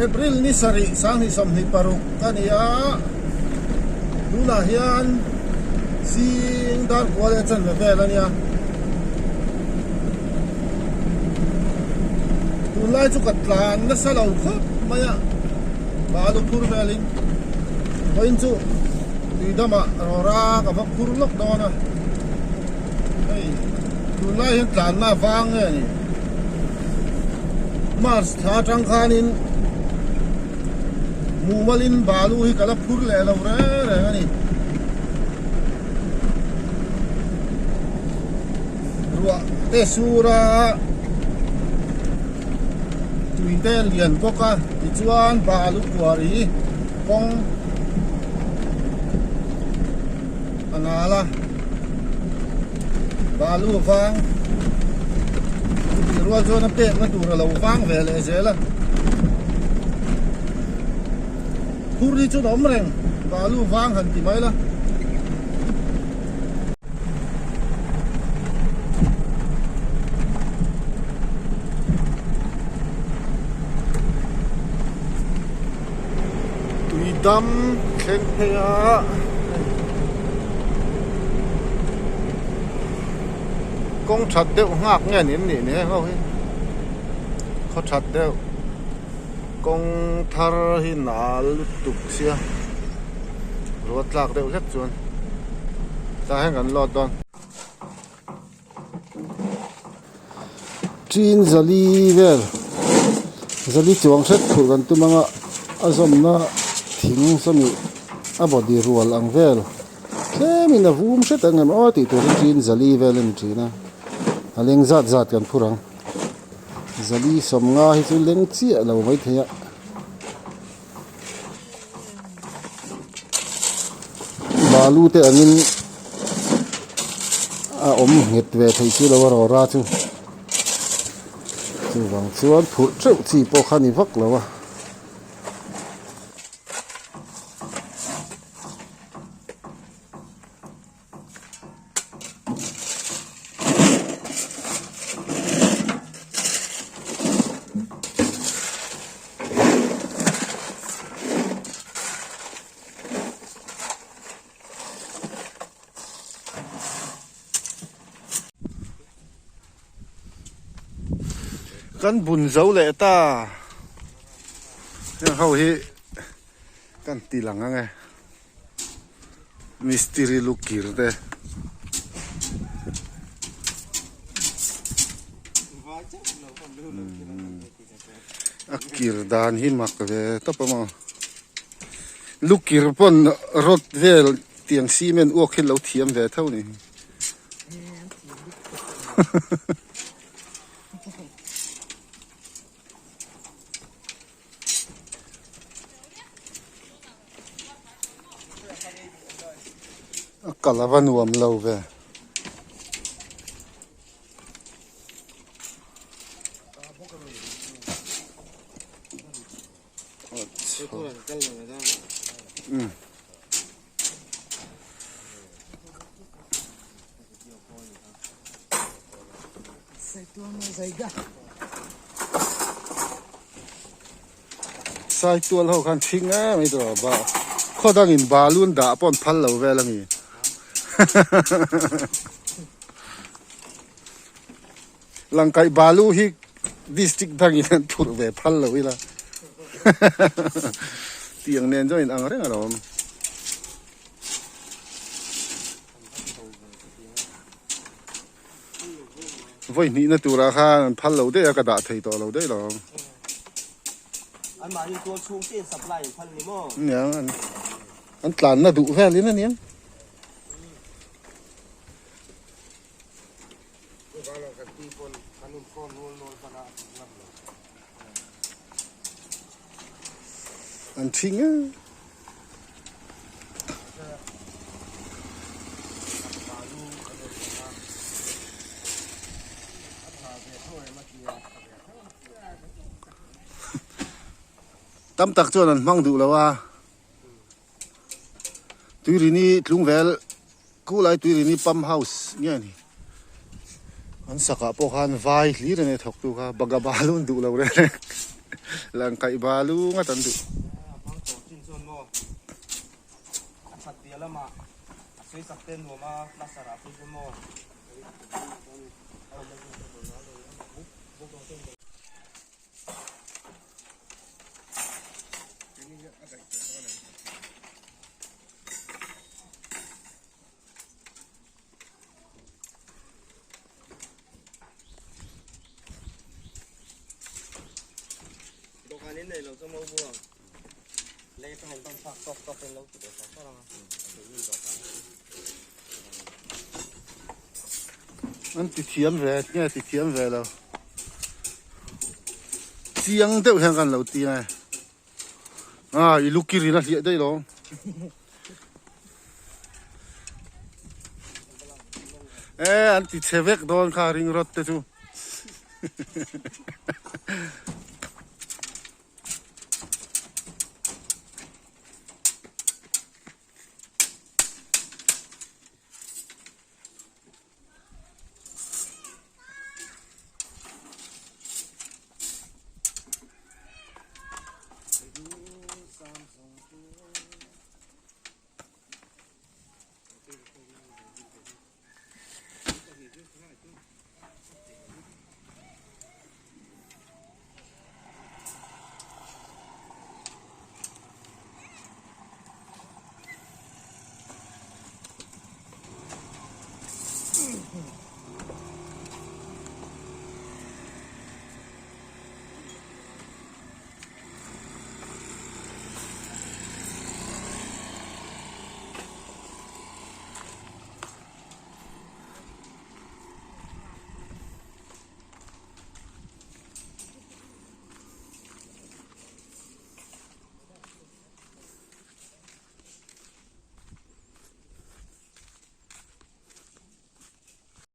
April ni sarih sanghnih 26 a ni a, tunah hian zing dar kual leh chanve vel a nia. Tunlai chu ka tlan nasa lo khawp mai a, balu phur velin vawiin chu tui damah rawra ka va phur lawk dawn a, hei tunlai hian tlanna a vang nge a ni. March thla atang khanin mumalin balu hi ka la phur leh lo reng reng a ni. Ruah te sur a tui te lian bawk a tichuan balu kuar hi kawng a nal a balu a vang chutih rual chuan a pekna tur a lo vang ve leh zel a phur hi chu a awm reng balu vang han ti mai la. Tui dam thleng phei a kawng that deuh nghak nge ni an nih ni heng ho hi khaw that deuh kawng thar hi nal lutuk sia ruat tlak deuh hlek chuan tah hian kan load dawn. Chin zali vel zali chuang hret phurh kan tum anga a zawmna thing sawmi a body rual ang vel tlemin a vum hret ang em aw tih tur hi chin zali vel a ni thin a a leng zat zat kan phur ang zali sawmnga hi chu leng chiah lo maithei a. Balu te angin a awm nghet ve thei si lo a rawra chu chuvang chuan phurh teuh chi pawh kha a ni vak lo a. Kan bun zo leh ta heng ho hi kan ti lang ang e. Mistiri lu kir te. A kir dan hi mak ve tawp a maw. Lu kir pawn rod vel tiang cement uak hi lo thiam ve tho ni. A kal a va nuam lo ve. Saitual ho khan thing em mai tawh ba khaw dangin balun dah pawh an phal lo vel a ni Langkaih balu hi district dangin an phurh ve phal lo ila tiang nen chuan in ang reng alawm. Vawi hnihna turah khan an phal lo daih a ka dah thei tawh lo daih lo. An mahni tual chhung te in supply an phal ni maw? Niang an an tlanna duh velin a niang. An thing a. Tam tak chuan an hmang duh lo a, Tuirini tlungvel Kulai Tuirini pump house nge ni an sakah pawh khan vai hlir a nia thawktu kha baga balun duh lo reng reng. Lang kaih balu ngat an duh. A hmang tawh chin chuan maw a that piah lamah a sawi sak te nuam a plaster ah phei chuan maw. Dawhkan in nei lo chu maw buang lei atang in tawng thlak tawk tawk in lo ti ve tawk tawk ang a dawhkan An ti thiam ve nge ti thiam ve lo chiang deuh hian kan lo ti nge a i lukir in a hliah daih lo. E an ti chhe vek dawn kha ring rawt te chu.